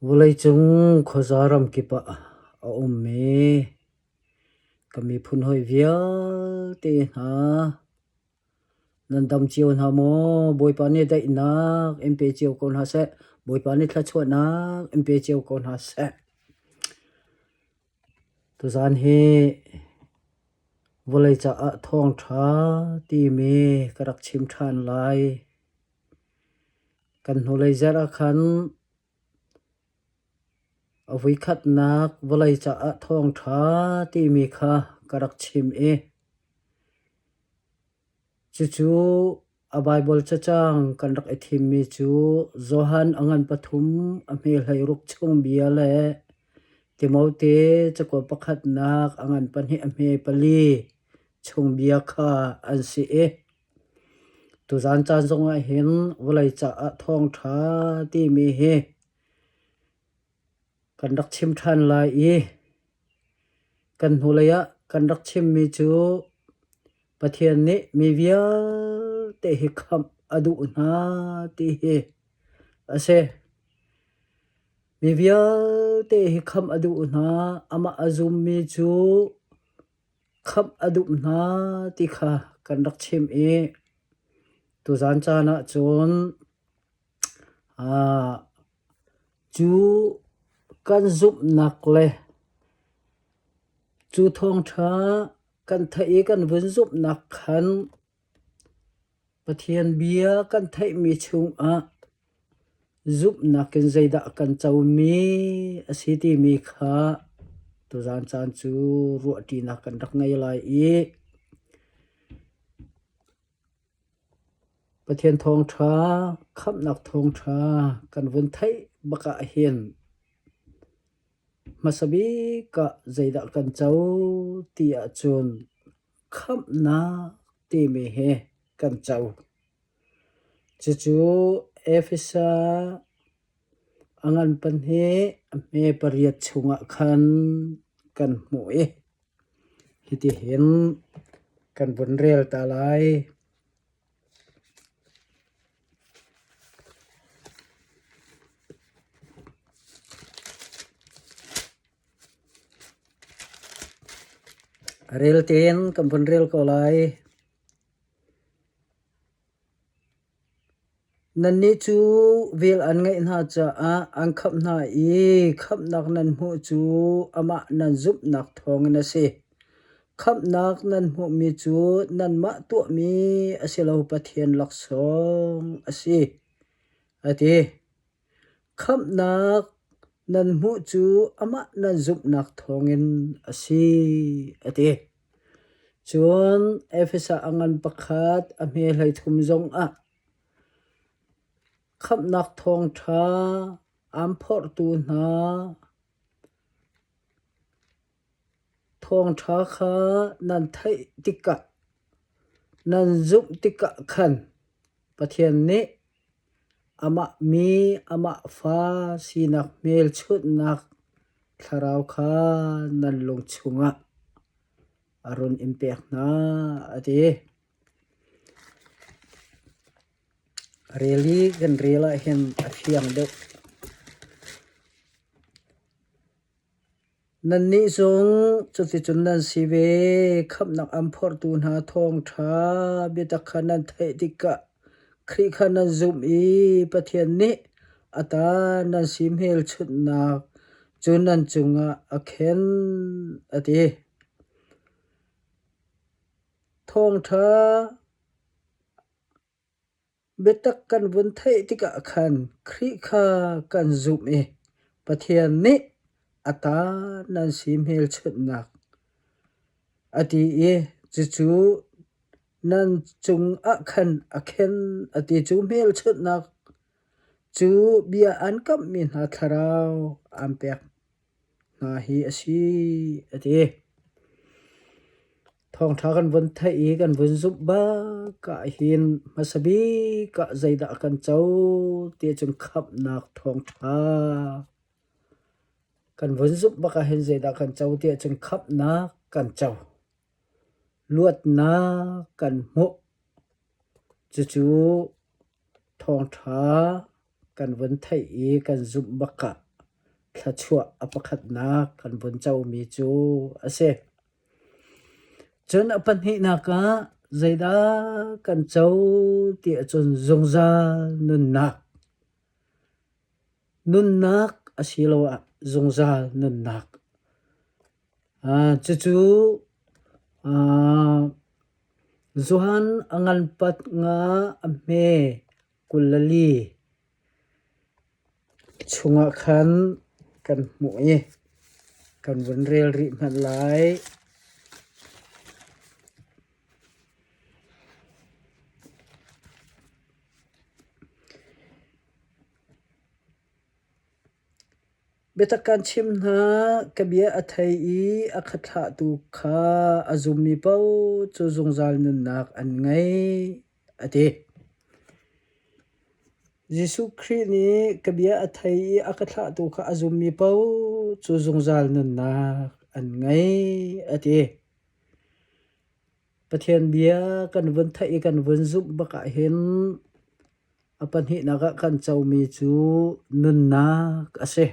Vawleicung khuaza ramkip ah a ummi ka miphun hawi vialte hna nan dam cio hna maw? Bawipa nih daihnak in pe cio ko hna seh. Bawipa nih thluachuahnak in pe cio ko hna seh. Tuzaan hi vawlei caah thawngṭha timi ka rak chim ṭhan lai. Kan hnulei zarh ah khan a voikhatnak vawlei caah thawngṭha timi kha ka rak chim i cucu a Baibal cacang kan rak i thimmi cu Johan a ngan pathum a hme 16 chung bia le Timote cakuat pakhatnak a ngan pahnih a hme pali chung bia kha an si i Tuzaan caan zongah hin vawlei caah thawngṭha timi hi kan rak chim ṭhan lai i kan hnulei ah kan rak chimmi cu Pathian nih mi vialte hi khamh a duh hna ti hi a si. Mi vialte hi khamh a duh hna. Amah a zummi cu Khamh a duh hna ti kha kan rak chim i tuzaan caan ah cun cu kan zumhnak le cu thawngṭha kan theih i kan vun zumhnak khan Pathian bia kan theihmi chungah Zumhnak in zeidah kan comi a si timi kha tuzaan caan cu ruahṭinak kan rak ngei lai i Pathian thawngṭha, khamhnak thawngṭha kan vun theih bak ahhin hmasa bik ah zeidah kan co ti ahcun khamhnak timi hi kan co. Cucu Efesa a ngan pahnih a hme pariat chungah khan kan hmuh i hitihin kan vun rel ta lai. Rel tein kan vun rel ko lai. Nannih cu vel an ngeih hna caah an khamh hna i khamhnak nan hmuh cu amah nan zumhnak thawngin a si. Khamhnak nan hmuhmi cu nanmah tuahmi a si lo Pathian laksawng a si, a ti. Khamhnak nan hmuh cu amah nan zumhnak thawngin a si, a ti. Cun Efesa a ngan pakhat a hme 13 zongah khamhnak thawngṭha aan phorhtu hna thawngṭha kha nan theih tikah, nan zumh tikah khan Pathian nih Amah mi, amah fa sinak hmelchunhnak thlarau kha nan lung chungah a run in pek hna, a ti. Rel i kan rel ahhin a fiang deuh. Nannih zong cuticun nan si ve. Khamhnak an phorhtu hna thawngṭha biatak kha nan theih tikah Khrih kha nan zumh i Pathian nih a ta nan si hmelchunhnak cu nan cungah a khen, a ti. Thawngṭha Biatak kan vun theih tikah khan Khrih kha kan zumh i Pathian nih a ta nan si hmelchunhnak a ti i cucu nan cungah khan a khen a ti. Cu hmelchunhnak cu bia an kamhmi hna thlarau aan pek hna hi a si, a ti. Thawngṭha kan vun theih i kan vun zumh bak ahhin hmasa bik ah zeidah kan co ti ahcun khamhnak thawngṭha kan vun zumh bak ahhin zeidah kan co ti ahcun khamhnak kan co. Luatnak kan hmuh. Cucu thawngṭha kan vun theih i kan zumh bak ah. thluachuah a pakhatnak kan vun comi cu a si. Cun a pahnihnak ah zeidah kan co ti ahcun zungzal nunnak. Nunnak asiloah zungzal nunnak. Cucu Johan a nganpat nga a hme 24 chungah khan kan hmuh i kan vun rel rih hmanh lai. Biatak kaan chimh hna, ka bia a thei i a ka thlahtu kha a zummi paoh cu zungzal nunnak an ngei, a ti. Jesuh Khrih nih ka bia a thei i a ka thlahtu kha a zummi paoh cu zungzal nunnak an ngei, a ti. Pathian bia kan vun theih i kan vun zumh bak ahhin a pahnihnak ah kan comi cu nunnak a si.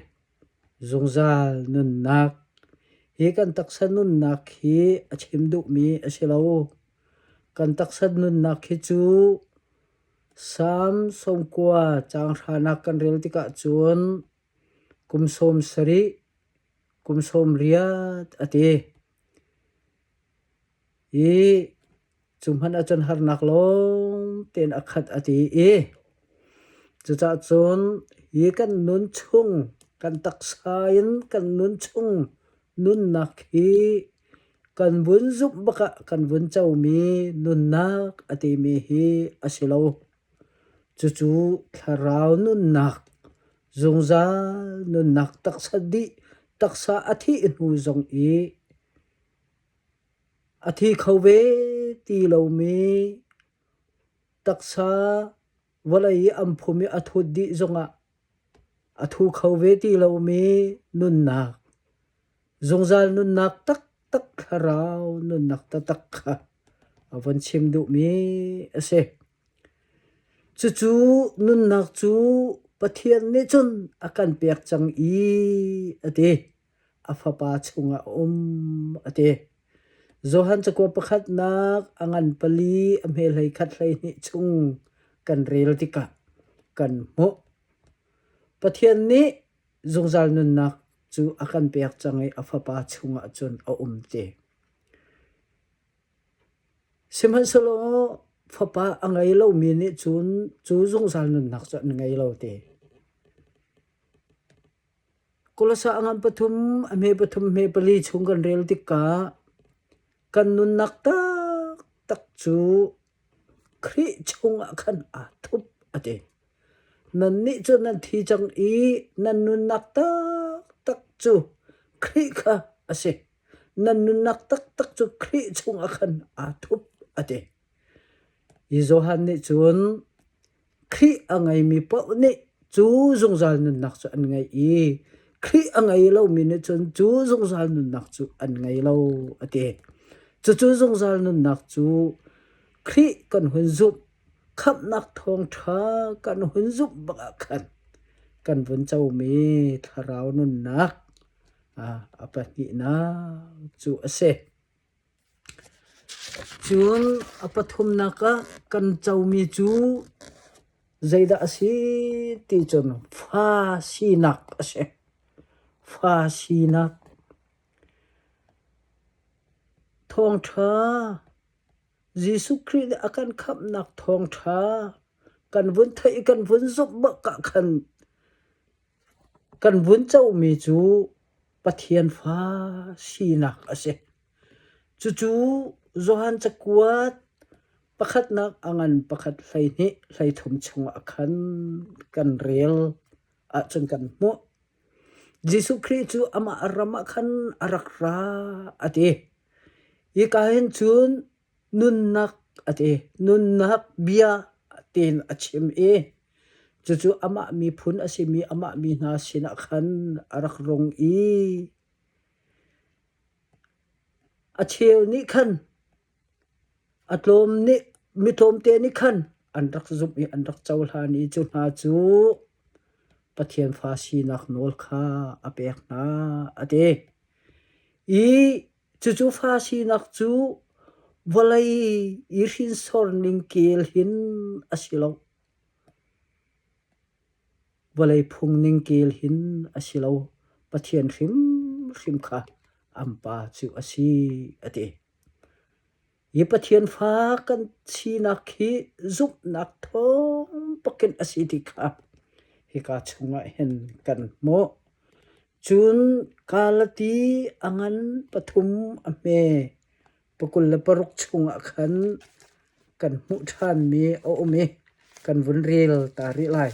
Zungzal nunnak. Hi kan taksa nunnak hi a chim duhmi a si lo. Kan taksa nunnak hi cu Salm 90 caang hranak kan rel tikah cun kum 70, kum 80 a ti. I cu hmanh ahcun harnak lawng tein a khat a ti i cucaah cun hi kan nun chung kan taksa in kan nun chung nunnak hi kan vun zumh bak ah kan vun comi nunnak a timi hi a si lo. Cucu thlarau nunnak, zungzal nunnak taksa dih taksa a thih hnu zong i A thi kho ve ti lomi taksa vawlei i an phum i a thut dih zongah a thu kho ve ti lomi nunnak, zungzal nunnak taktak thlarau nunnak taktak kha a von chim duhmi a si. Cucu nunnak cu Pathian nih cun a kan pek cang i a ti. A fapa chungah a um, a ti. Johan cakuat pakhatnak a ngan pali a hme 11 12 chung kan rel tikah kan hmuh. Pathian nih zungzal nunnak cu a kan pek cang i a fapa chungah cun a um ti. Sihmanhsehlaw fapa a ngei lomi nih cun cu zungzal nunnak cu an ngei lo ti. Kolasa a ngan pathum, a hme pathum, hme pali chung kan rel tikah kan nunnak taktak cu Khrih chungah khan aa thup a ti. Nannih cu nan thi cang i nan nunnak taktak cu Khrih kha a si. Nan nunnak taktak cu Khrih chungah khan aa thup a ti. Hi Johan nih cun Khrih a ngeimi paoh nih cu zungzal nunnak cu an ngei i Khrih a ngei lomi nih cun cu zungzal nunnak cu an ngei lo a ti. Cucu zungzal nunnak cu Khrih kan hun zumh, khamhnak thawngṭha kan hun zumh bak ah khan kan vun comi thlarau nunnak a pahnihnak cu a si. Cun a pathumnak ah kan comi cu zeidah a si ti cun fa sinak a si. Fa sinak. Thawngṭha Jesuh Khrih nih a kan khamhnak thawngṭha kan vun theih i kan vun zumh bak ah khan kan vun comi cu Pathian fa sinak a si. Cucu Johan cakuat pakhatnak a ngan pakhat 12 13 chungah khan kan rel ahcun kan hmuh. Jesuh Khrih cu amah ram ah khan a rak ra a ti. Hika hin cun nunnak a ti. Nunnak bia tiin a chim i cucu amah miphun a simi amah mi hna sinah khan a rak rung i a cheu nih khan a tlawm nih mi tlawmte nih khan an rak zumh i an rak cohlan i cu hna cu. Pathian fa sinak nawl kha a pek hna, a ti. I cucu fa sinak cu vawlei i hrinsor ning kel hin a si lo. Vawlei phung ning kel hin a si lo. Pathian hrimhrim kha an pa cu a si, a ti. Hi Pathian fa kan sinak hi zumhnak thawng bakin a si ti kha hika chungah hin kan hmuh. Cun Galati a ngan pathum a hme 26 chungah khan kan hmuh ṭhanmi a um i kan vun rel ta rih lai.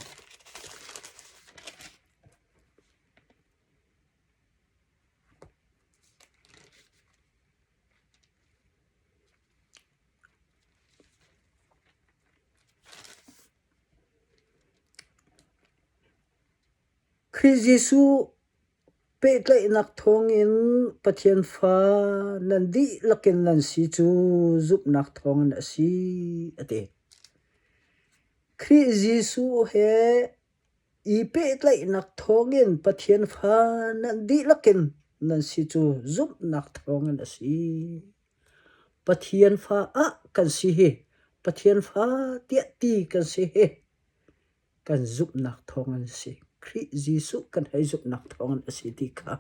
Khrih Jesuh pehtlaihnak thawngin Pathian fa nan dihlak in nan si cu zumhnak thawngin a si, a ti. Khrih Jesuh he I pehtlaihnak thawngin Pathian fa nan dihlak in nan si cu zumhnak thawngin a si. Pathian fa ah kan si hi, Pathian fa tiah ti kan si hi, kan zumhnak thawngin a si. Khrih Jesuh kan hei zumhnak thawngin a si ti kha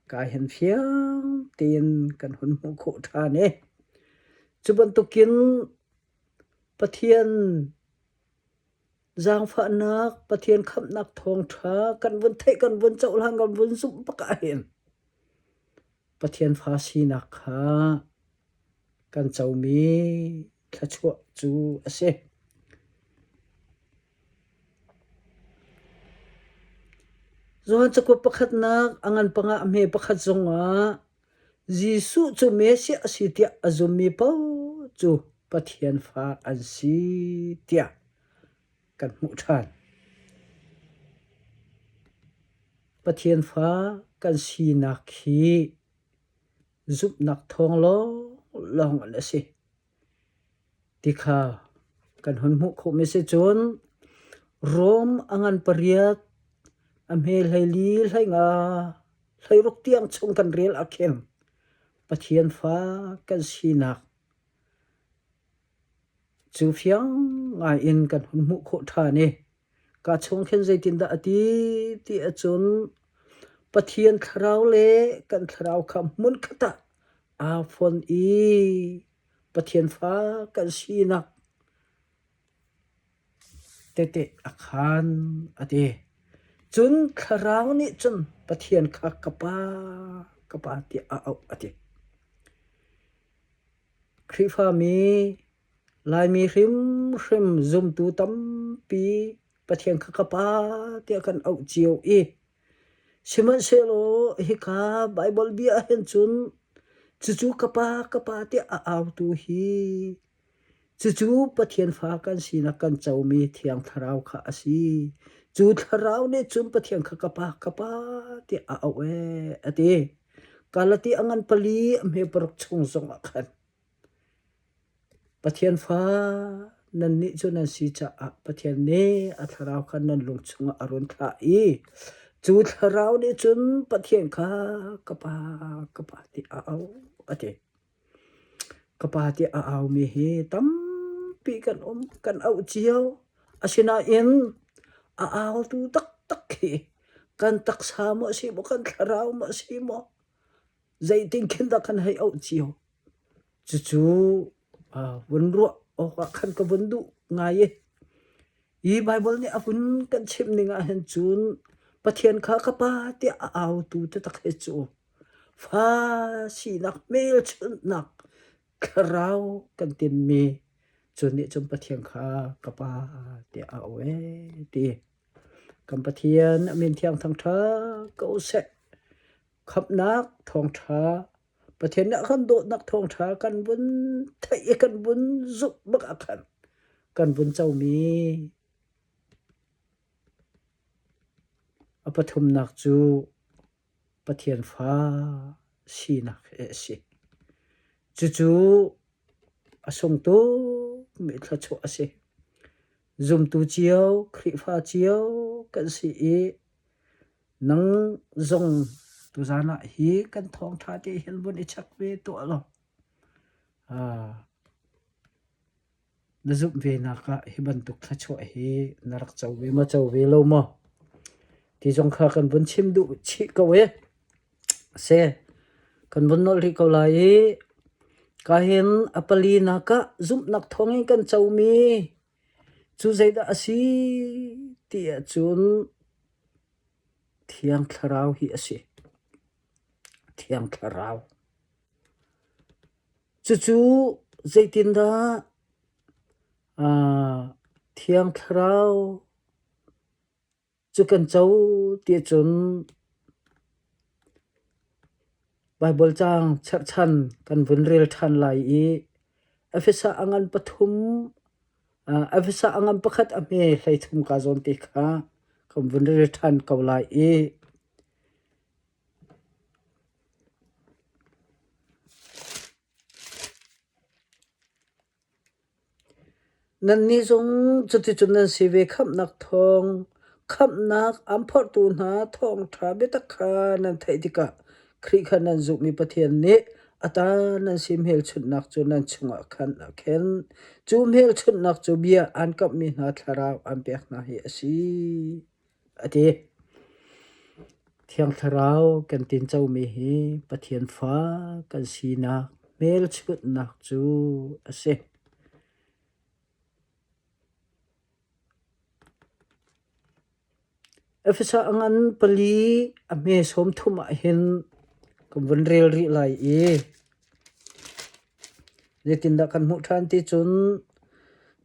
kai hen fiang tein kan hun hmuh khawh ṭhan i cu bantukin Pathian Zaangfahnak Pathian khamhnak thawngṭha kan vun theih kan vun cohlan kan vun zumh bak ahhin Pathian fa sinak kha kan comi thluachuah cu a si. Johan cakuat pakhatnak a ngan panga a hme pakhat zongah Jesuh cu Messiah a si tiah a zummi paoh cu Pathian fa an si tiah kan hmuh ṭhan. Pathian fa kan sinak hi zumhnak thawng lawnglawng in a si ti kha kan hun hmuh khawhmi si cun Rom a ngan pariat a hme 14 15 16 tiang chung kan rel ah khin Pathian fa kan sinak cu fiang ngai in kan hun hmuh khawh ṭhan i ka chung khin zeitindah a ti ti ahcun Pathian thlarau le kan thlarau kha hmunkhat ah aa fon i Pathian fa kan sinak tehte a khaan a ti. Cun thlarau nih cun Pathian kha ka Pa, ka Pa tiah a auh a ti. Khrihfami Laimi hrimhrim zumtu tampi Pathian kha ka Pa tiah kan auh cio i sihmanhsehlaw hika Baibal bia ah hin cun cucu ka Pa, ka Pa tiah a autu hi cucu Pathian fa kan sinak kan comi Thiang Thlarau kha a si. Cu Thlarau nih cun Pathian kha ka Pa, ka Pa tiah a auh ee a ti. Galati a ngan pali a hme paruk chung zongah khan Pathian fa nannih cu nan si caah Pathian nih a thlarau kha nan lung chungah a run thlah i cu thlarau nih cun Pathian kha ka Pa, ka Pa tiah a auh a ti. Ka Pa tiah a aumi hi tampi kan um, kan auh cio. Asinain a autu taktak hi kan taksa maw a si maw, kan thlarau maw a si maw, zeitin khin dah kan hei auh cio. Cucu vun ruah awkah khan ka vun duh ngai i hi Baibal nih a vun kan chimh ning ah hin cun Pathian kha ka Pa tiah a autu taktak hi cu fa sinak hmelchunhnak thlarau kan tinmi cu nih cun Pathian kha ka Pa tiah a auh ee ti. Kan Pathian a min thiang thangṭhat ko seh. Khamhnak thawngṭha Pathian nih a kan dawtnak thawngṭha kan vun theih i kan vun zumh bak ah khan kan vun comi a pathumnak cu Pathian fa sinak hi a si. Cucu a sung tukmi thluachuah a si. Zumtu cio, Khrihfa cio. kan si i nang zong tuzaan ah hi kan thawngṭha te hin vun i check ve tuah law na zumh ve nak ah hi bantuk thluachuah hi na rak co ve maw co ve lo maw ti zong kha kan vun chim duh chih ko i si kan vun nolh rih ko lai i kahin a palinak ah zumhnak thawngin kan comi cu zeidah a si ti ahcun Thiang Thlarau hi a si. Thiang Thlarau. Cucu zeitindah Thiang Thlarau cu kan co ti ahcun Baibal caang cherhchan kan vun rel ṭhan lai i Efesa a ngan pathum Efesa a ngan pakhat a hme 13 ka zawn te kha kan vun rel ṭhan ko lai i Nannih zong cuticun nan si ve. Khamhnak thawng, khamhnak aan phorhtu hna thawngṭha biatak kha nan theih tikah Khrih kha nan zumh i Pathian nih a ta nan si hmelchunhnak cu nan chungah khan a khenh. Cu hmelchunhnak cu bia aan kamhmi hna thlarau aan pek hna hi a si, a ti. Thiang Thlarau kan tincomi hi Pathian fa kan sinak hmelchunhnak cu a si. Efesa a ngan pali a hme 30 ah hin kan vun rel rih lai i zeitindah kan hmuh ṭhan ti cun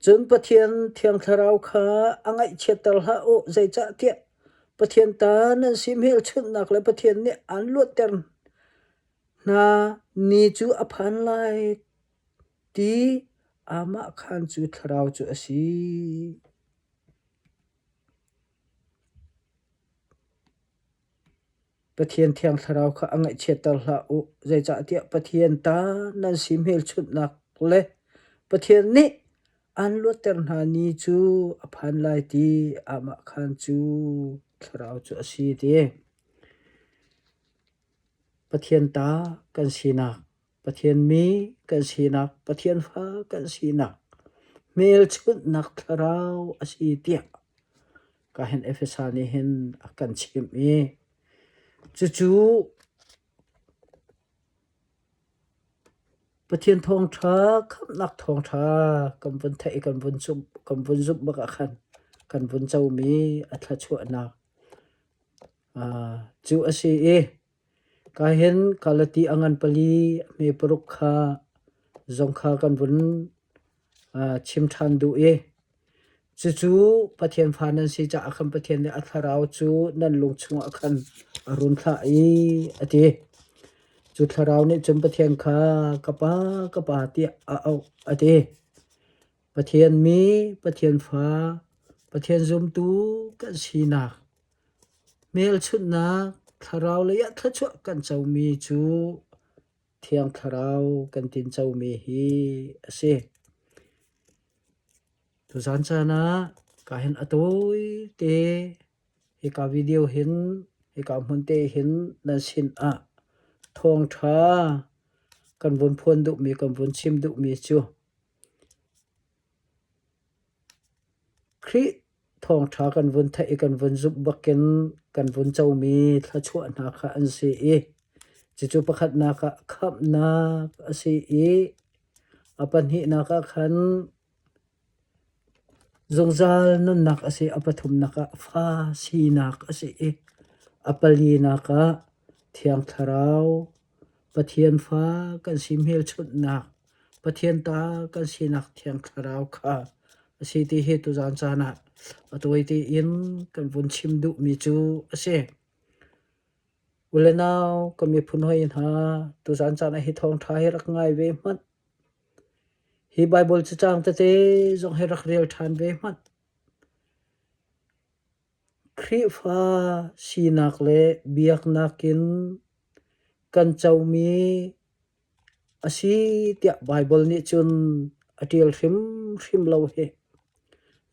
cun Pathian Thiang Thlarau kha a ngaihchiatter hlah u, zeicahtiah Pathian ta nan si hmelchunhnak le Pathian nih aan luatter hna ni cu a phan lai ti amah khan cu Thlarau cu a si. Pathian Thiang Thlarau kha a ngaihchiatter hlah u, zeicahtiah Pathian ta nan si hmelchunhnak le Pathian nih aan luatter hna ni cu a phan lai ti amah khan cu Thlarau cu a si ti. Pathian ta kan sinak, Pathian mi kan sinak, Pathian fa kan sinak, hmelchunhnak Thlarau a si tiah ka hin Efesa nih hin a kan chimh i cucu Pathian thawngṭha, khamhnak thawngṭha kan vun theih i kan vun zumh, kan vun zumh bak ah khan kan vun comi a thluachuahnak cu a si i ka hin Galati a ngan pali a hme paruk kha zong kha kan vun chim ṭhan duh i cucu Pathian fa nan si caah khan Pathian nih a thlarau cu nan lung chungah khan a run thlah i a ti. Cu thlarau nih cun Pathian kha ka Pa, ka Pa tiah a auh a ti. Pathian mi, Pathian fa, Pathian zumtu kan sinak hmelchunhnak thlarau lei ah thluachuah kan comi cu Thiang Thlarau kan tincomi hi a si. Tuzaan caan ah ka hin a tawite hika video hin hika hmun te hin nan sin ah thawngṭha kan vun phuan duhmi kan vun chim duhmi cu Khrih thawngṭha kan vun theih i kan vun zumh bakin kan vun comi thluachuah hna kha an si i cucu pakhatnak ah khamhnak a si i a pahnihnak ah khan zungzal nunnak a si, a pathumnak ah fa sinak a si i a palinak ah Thiang Thlarau Pathian fa kan si hmelchunhnak Pathian ta kan sinak Thiang Thlarau kha a si ti hi tuzaan caan ah a tawi tein kan vun chim duhmi cu a si. U le nau ka miphun hawi hna tuzaan caan ah hi thawngṭha hi rak ngai ve hmanh. Hi Baibal cacang tete zong hi rak rel ṭhan ve hmanh. Khrihfa sinak le biaknak in kan comi a si tiah Baibal nih cun a ṭial hrimhrim lo hi.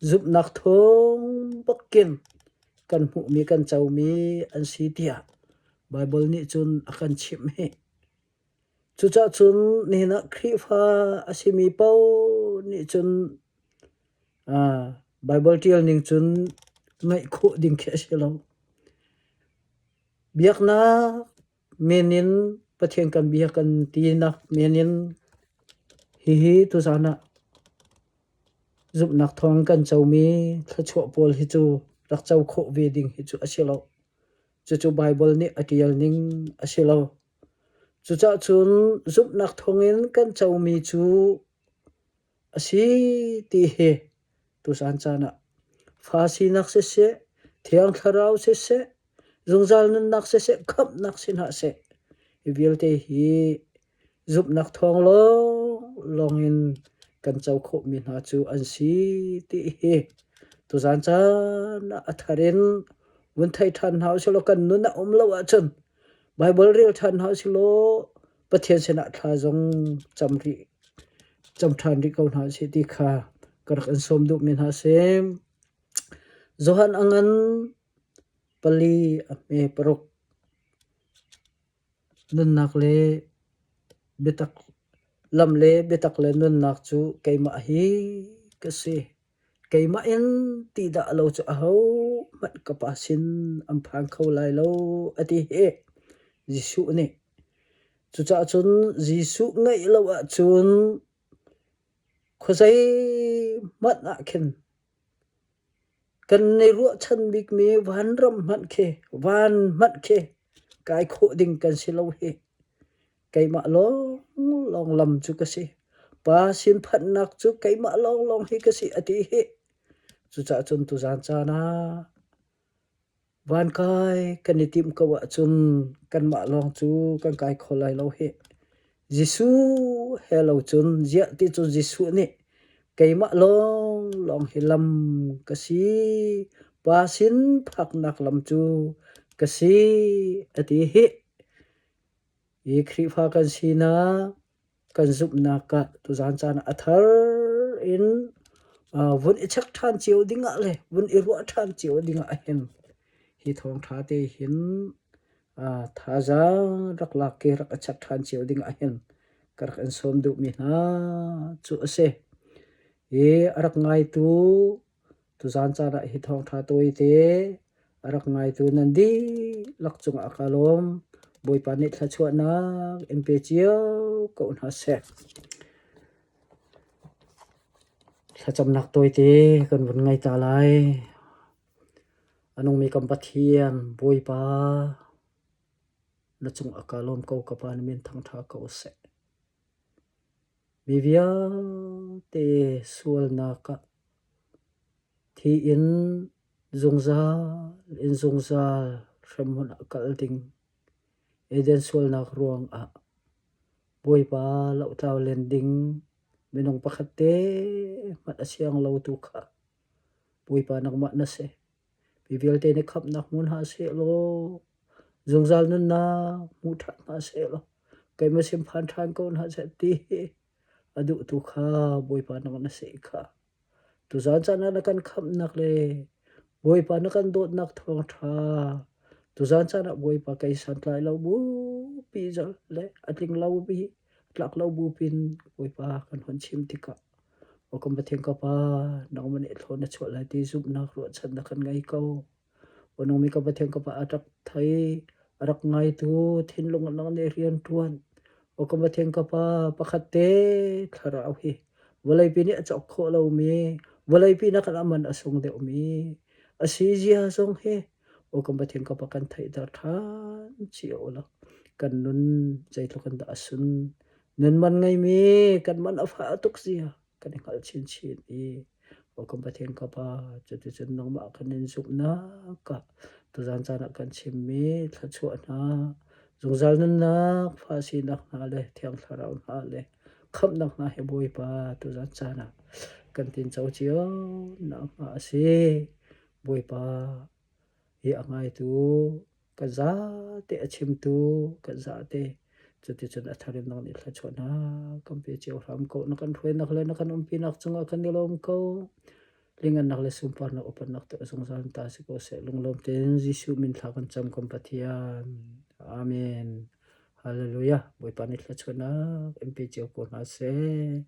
Zumhnak thawng bakin. kan hmuhmi kan comi an si tiah Baibal nih cun a kan chimh hi. Cucaah cun nihin ah Khrihfa a simi paoh nih cun Baibal ṭial ning cun ngaih khawh ding khi a si lo. Biaknak men in Pathian kan bia kan tinak men in hihi tuzaan ah zumhnak thawng kan comi thluachuah pawl hi cu rak co khawh ve ding hi cu a si lo. Cucu Baibal nih a ṭial ning a si lo. Cucaah cun zumhnak thawngin kan comi cu a si ti hi tuzaan caan ah fa sinak siseh, Thiang Thlarau siseh, zungzal nunnak siseh, khamhnak si hna seh, hi vialte hi zumhnak thawng lawnglawng in kan co khawhmi hna cu an si ti hi tuzaan caan ah a thar in vun thei ṭhan hna usih law kan nun a um lo ahcun Baibal rel ṭhan hna usih law Pathian sinah thla zong cam rih cam ṭhan rih ko hna usih ti kha ka rak in sawm duhmi hna a si. Johan a ngan pali a hme paruk. Nunnak le biatak lam le biatak le nunnak cu keimah hi ka si. Keimah in ti dah lo cu ahohmanh ka Pa sin an phan kho lai lo, a ti hi Jesuh nih. Cucaah cun Jesuh ngeih lo ahcun khuazei hmanh ah khin kan i ruahchan bikmi vanram hmanh khi van hmanh khi kai khawh ding kan si lo hi. Keimah lawnglawng lam cu ka si. Pa sin phanhnak cu keimah lawnglawng hi ka si a ti hi. Cucaah cun tuzaan caan ah van kai kan i timh ko ahcun kanmah lawng cu kan kai kho lai lo hih. Jesuh he lo cun ziah ti cu Jesuh nih keimah lawnglawng hi lam ka si, Pa sin phaknak lam cu ka si a ti hih. Hi Khrihfa kan sinak, kan zumhnak ah tuzaan caan ah a thar in vun i check ṭhan cio dingah le vun i ruah ṭhan cio dingah hin hi thawngṭha te hin thazaang rak lak i rak i check ṭhan cio dingah hin ka rak in sawm duhmi hna cu a si. Hi a rak ngaitu Tuzaan caan ah hi thawngṭha tawite a rak ngaitu nan dihlak cungah kaa lawm. Bawipa nih thluachuahnak in pe cio ko hna seh. Thlacamnak tawite kan vun ngei ta lai. A nungmi kan Pathian Bawipa na cungah kaa lawm ko ka Pa na min thangṭha ko seh. Mi vialte sualnak ah thi in zungzal in zungzal hremhmun ah kal ding Eden sualnak ruangah Bawipa lohtlau len ding minung pakhat te hmanh a siang lo tu kha Bawipa nangmah na si. Mi vialte nih khamhnak hmu hna sehlaw zungzal nunnak hmu ṭhan hna sehlaw keimah sin phan ṭhan ko hna seh ti a duhtu kha Bawipa nang na si kha. Tuzaan caan ah na kan khamhnak le Bawipa na kan dawtnak thawngṭha tuzaan caan ah Bawipa kei santlai lo bupi zal le a tling lo bi tlak lo bu pin Bawipa kan hun chim tikah Aw kan Pathian ka Pa, nangmah nih thlawn na chuah lai ti zumhnak ruahchannak kan ngei ko. Aw nangmi ka Pathian ka Pa a rak thei, a rak ngaitu thinlung nang nih rian ṭuan. Aw kan Pathian ka Pa, pakhat te thlarau hi vawleipi nih a cawk khawh lomi, vawleipi nakin a man a sung deuhmi a si zia zong hi aw kan Pathian ka Pa kan theihter ṭhan cio law kan nun zeitluk in dah a sun Nan man ngeimi kan man a fah tuk zia kan i hngalh chinchin i aw kan Pathian ka Pa cuticun nangmah kan in zumhnak ah tuzaan caan ah kan chimmi thluachuah hna zungzal nunnak fa sinak hna le Thiang Thlarau hna le khamhnak hna he Bawipa tuzaan caan ah kan tinco cio nak hnga a si. Bawipa hi a ngaitu kan zate a chimtu kan zate cuticun a thar in nang nih thluachuahnak kan pe cio hram ko na kan hruainak le na kan umpinak cungah kan i lawm ko. Lingannak le sunparnak upatnak te zungzal in ta si ko seh. Lunglawm tein Jesuh min thla kan cam kan Pathian. Amen. Hallelujah. Bawipa nih thluachuahnak in pe cio ko hna seh.